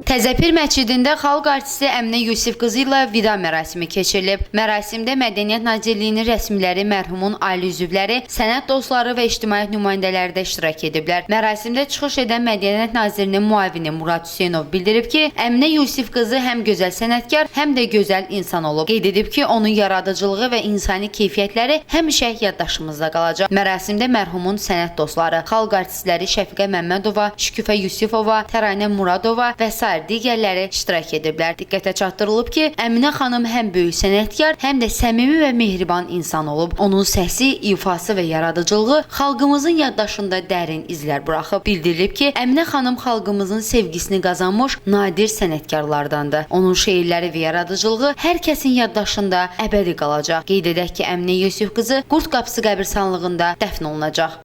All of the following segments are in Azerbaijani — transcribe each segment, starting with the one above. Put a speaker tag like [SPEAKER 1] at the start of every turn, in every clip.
[SPEAKER 1] Təzəpir məscidində xalq artisti Əminə Yusif qızı ilə vida mərasimi keçirilib. Mərasimdə Mədəniyyət Nazirliyinin rəsmiləri, mərhumun ailə üzvləri, sənət dostları və ictimaiyyət nümayəndələri də iştirak ediblər. Mərasimdə çıxış edən Mədəniyyət Nazirinin müavini Murad Hüseynov bildirib ki, Əminə Yusif qızı həm gözəl sənətkar, həm də gözəl insan olub. Qeyd edib ki, onun yaradıcılığı və insani keyfiyyətləri həmişə yaddaşımızda qalacaq. Mərasimdə mərhumun sənət dostları, xalq artistləri Şəfiqə Məmmədova, Şüküfə Yusifova, Təranə Muradova və sair digərləri iştirak ediblər. Diqqətə çatdırılıb ki, Əminə xanım həm böyük sənətkar, həm də səmimi və mehriban insan olub. Onun səsi, ifası və yaradıcılığı xalqımızın yaddaşında dərin izlər buraxıb. Bildirilib ki, Əminə xanım xalqımızın sevgisini qazanmış nadir sənətkarlardandır. Onun şeirləri və yaradıcılığı hər kəsin yaddaşında əbədi qalacaq. Qeyd edək ki, Əminə Yusif qızı Qurd Qapısı qəbirstanlığında dəfn olunacaq.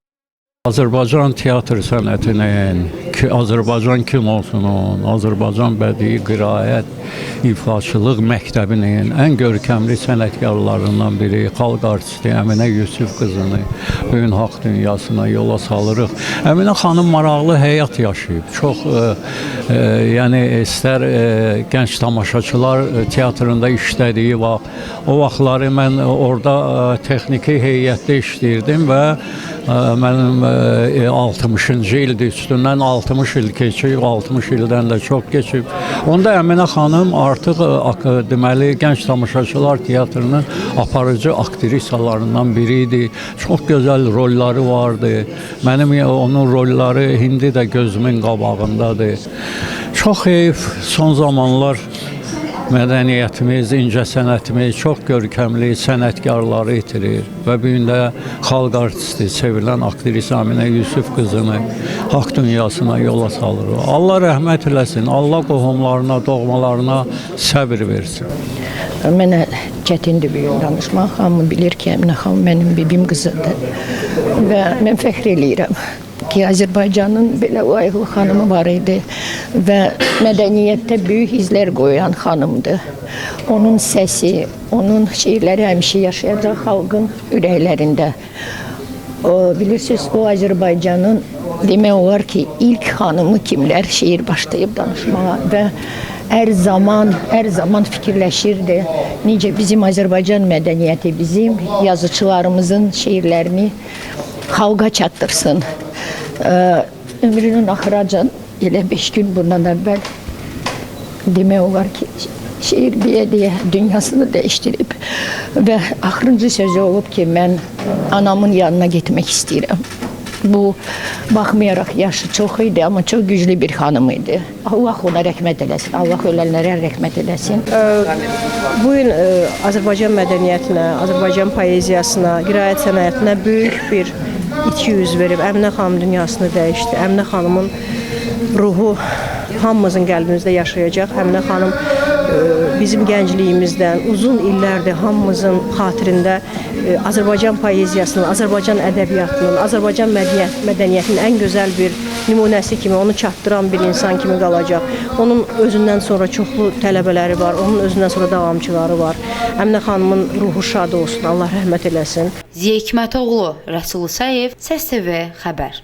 [SPEAKER 2] Azərbaycan teatr sənətinin, Azərbaycan kinosunun, Azərbaycan bədii qiraət ifaçılıq məktəbinin ən görkəmli sənətkarlarından biri, xalq artisti Əminə Yusif qızını bu gün haqq dünyasına yola salırıq. Əminə xanım maraqlı həyat yaşayıb. Çox yəni istər gənc tamaşaçılar teatrında işlədiyi vaxt, o vaxtları mən orada texniki heyətdə işləyirdim və mənim 60-cı ildir, üstündən 60 il keçib, 60 ildən də çox keçib. Onda Əminə xanım artıq deməli gənc tamaşaçılar teatrının aparıcı aktrisalarından biri idi. Çox gözəl rolları vardı. Mənim onun rolları indi də gözümün qabağındadır. Çox heyf, son zamanlar mədəniyyətimiz, incəsənətimiz çox görkəmli sənətkarları itirir və bu gün də xalq artisti, sevilən aktrisa Əminə Yusif qızını haqq dünyasına yola salırıq. Allah rəhmət eləsin, Allah qohumlarına, doğmalarına səbir versin.
[SPEAKER 3] Mənə çətindir bu gün danışmaq. Hamı bilir ki, Əminə xanım mənim bibim qızıdır. Və mən fəxr eləyirəm ki, Azərbaycanın belə layiqli xanımı var idi və mədəniyyətdə böyük izlər qoyan xanımdır. Onun səsi, onun şeirləri həmişə yaşayacaq xalqın ürəklərində. O, bilirsiniz, o Azərbaycanın demək olar ki, ilk xanımı kimlər şeir başlayıb danışmağa və hər zaman fikirləşirdi. Necə bizim Azərbaycan mədəniyyəti, bizim yazıçılarımızın şeirlərini xalqa çatdırsın. Ömrünün axıracan elə 5 gün bundan əvvəl demək olar ki, şeir deyə-deyə dünyasını dəyişdirib və axırıncı sözü olub ki, mən anamın yanına getmək istəyirəm. Bu, baxmayaraq yaşı çox idi, amma çox güclü bir xanım idi. Allah ona rəhmət eləsin, Allah ölənlərə rəhmət eləsin.
[SPEAKER 4] Bu gün Azərbaycan mədəniyyətinə, Azərbaycan poeziyasına, qiraət sənətinə böyük bir itki üz verib. Əminə xanım dünyasını dəyişdi. Əminə xanımın ruhu hamımızın qəlbimizdə yaşayacaq. Əminə xanım bizim gəncliyimizdən uzun illərdir hamımızın xatirində Azərbaycan poeziyasının, Azərbaycan ədəbiyyatının, Azərbaycan mədəniyyətinin ən gözəl bir nümunəsi kimi, onu çatdıran bir insan kimi qalacaq. Onun özündən sonra çoxlu tələbələri var, onun özündən sonra davamçıları var. Əminə xanımın ruhu şad olsun, Allah rəhmət eləsin.
[SPEAKER 1] Ziya Hikmətoğlu, Rəsul Sayev, Səs TV xəbər.